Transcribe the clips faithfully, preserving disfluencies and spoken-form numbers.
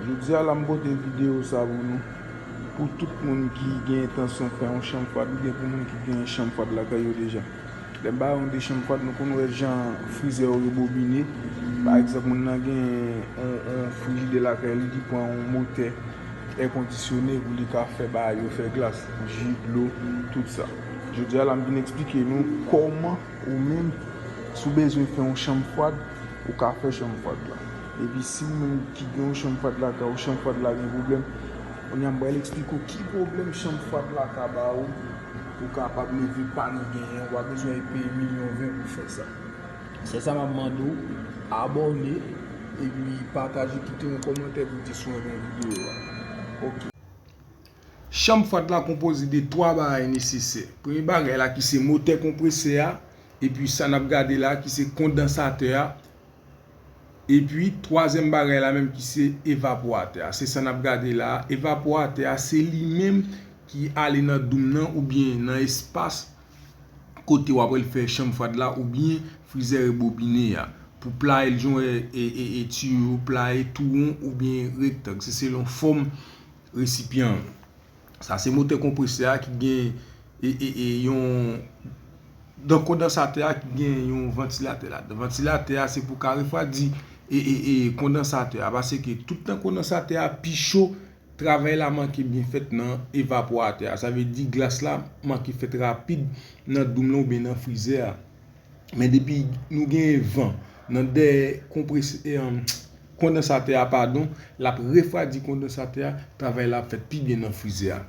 Jodi a la m pote videyo sa pou nou, pou tout moun ki gen entansyon fè yon chanm fwad oubyen pou moun ki gen chanm fwad lakay yo deja. Lè m pale de chanm fwad, nou konn wè jan frizè yo rebobine. Pa egzanp, moun nan gen yon, yon frijidè lakay li, li pran yon motè èkondisyone pou li ka fè bagay yo, fè glas, ji, dlo, tout sa. Jodi a la m vin eksplike nou kòman ou menm, si w bezwen fè yon chanm fwad, ou ka fè chanm fwad la. Epi si moun ki gen yon chanm fwad la ka, ou chanm fwad la gen pwoblèm, kounye a m pral eksplike w ki pwoblèm chanm fwad la ka ba ou, pou w kapab leve pale genyen, ou pa bezwen peye milyon ven pou fè sa. Se sa m ap mande w, abòne, epi pataje, kite yon kòmantè pou w di si w renmen videyo a. Ok. Chanm fwad la konpoze de twa bagay nesesè. Premye bagay la ki se motè konpresè a, epi sa n ap gade la ki se kondansatè a, epi twazyèm bagay la menm ki se evaporatè a. Se sa n ap gade la a. Evaporatè a se li menm ki ale nan doum nan oubyen nan espas kote w ap al fè chanm fwad la oubyen frizè rebobine a. Pou playe l jan w wè, e, e, e, tiyo, playe tou won oubyen rektang. Se selon fòm resipyan an. Sa se motè konpresè a ki gen, e, e, e, yon, dan kondansatè a ki gen yon vantilatè ladan. Vantilatè a se pou ka refwadi, e, e, e, kondansatè a, paske tout tan kondansatè a pi cho, travay la manke byen fèt nan evaporatè a. Sa vle di glas la manke fèt rapid nan doum lan oubyen nan frizè a. Men depi nou gen van nan dèyè konpres-, e, kondansatè a, padon, l ap refwadi kondansatè a, travay la ap fèt pi byen nan frizè a.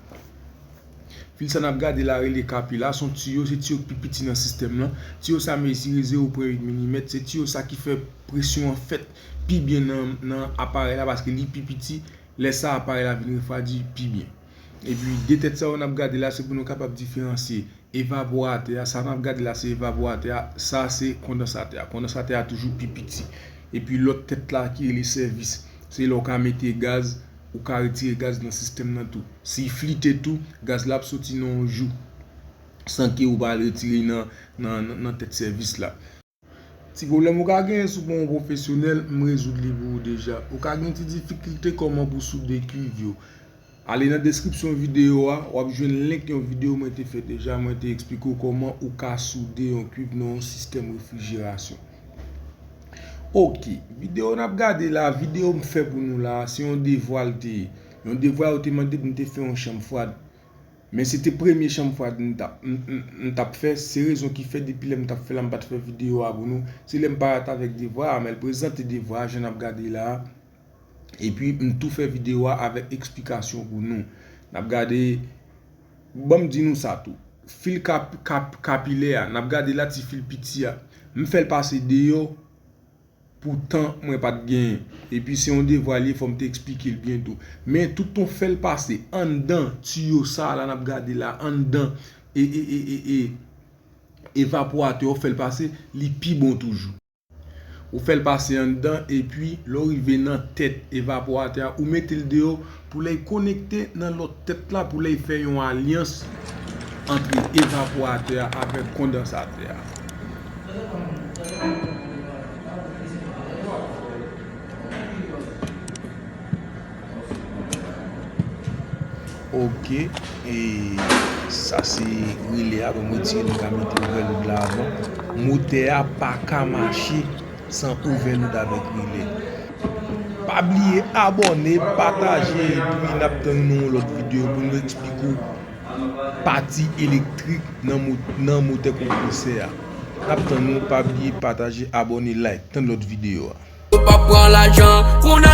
Fil sa n ap gade la rele kapila, se yon tiyo, se tiyo ki pi piti nan sistèm lan. Tiyo sa mezire zewo pwen uit milimèt, se tiyo sa ki fè presyon an fèt pi byen nan, nan aparèy la paske li pi piti, lè sa aparèy la vin refwadi pi byen. Epi de tèt sa yo n ap gade la, se pou nou kapab diferansye evaporatè a, sa n ap gade la se evaporatè a, sa se kondansatè a. Kondansatè a toujou pi piti. Epi lòt tèt la ki rele sèvis, se lè w ka mete gaz, ou ka retire gaz nan sistèm nan tou. Si flite tou, gaz la ap soti nan yon jou, san ke ou pa al retire nan, nan, nan, nan tèt sèvis la. Ti pwoblèm ou ka genyen si w pa yon pwofesyonèl, m rezoud li pou ou deja. Ou ka gen ti difikilte kòman pou soude kuiv yo. Ale nan deskripsyon videyo a, w ap jwenn link yon videyo mwen te fè deja, mwen te eksplike w kòman ou ka soude yon kuiv nan yon sistèm refrijerasyon. Ok, videyo n ap gade la, videyo m fè pou nou la, se yon devwa l te ye. Yon devwa yo te mande pou m te fè yon chanm fwad. Men se te premye chanm fwad m t ap, m, m, m t ap fè. Se rezon ki fè depi lè m t ap fè l la, m pa t fè videyo a pou nou. Se lè m parèt avèk devwa a, men l prezante devwa a, jan n ap gade la a. Epi m tou fè videyo a avèk eksplikasyon pou nou. N ap gade, ban m di nou sa tou. Fil kap-, kap-, kapilè a, n ap gade la ti fil piti a. M fè l pase deyò pou tan mwen pa t genyen. Epi se yon devwa li ye, fò m te eksplike l byen tou. Men toutan w fè l pase anndan tiyo sa a la n ap gade la, anndan e, e, e, e, e, evaporatè a, w fè l pase, li pi bon toujou. Ou fè l pase anndan, epi lè w rive nan tèt evaporatè a, ou mete l deyò pou lè l konekte nan lòt tèt la, pou lè l fè yon alyans ant evaporatè a avèk kondansatè a. Ok, e sa se relè a, ban m retire, nou ka mete overload la avan. Motè a pa ka mache san overload avèk relè. Pa bliye abòne, pataje, epi n ap tann nou yon lòt videyo pou nou eksplike w pati elektrik nan mo-, nan motè konpresè a. N ap tann nou, pa bliye pataje, abòne, like, tann lòt videyo a. Yo pa pran lajan, moun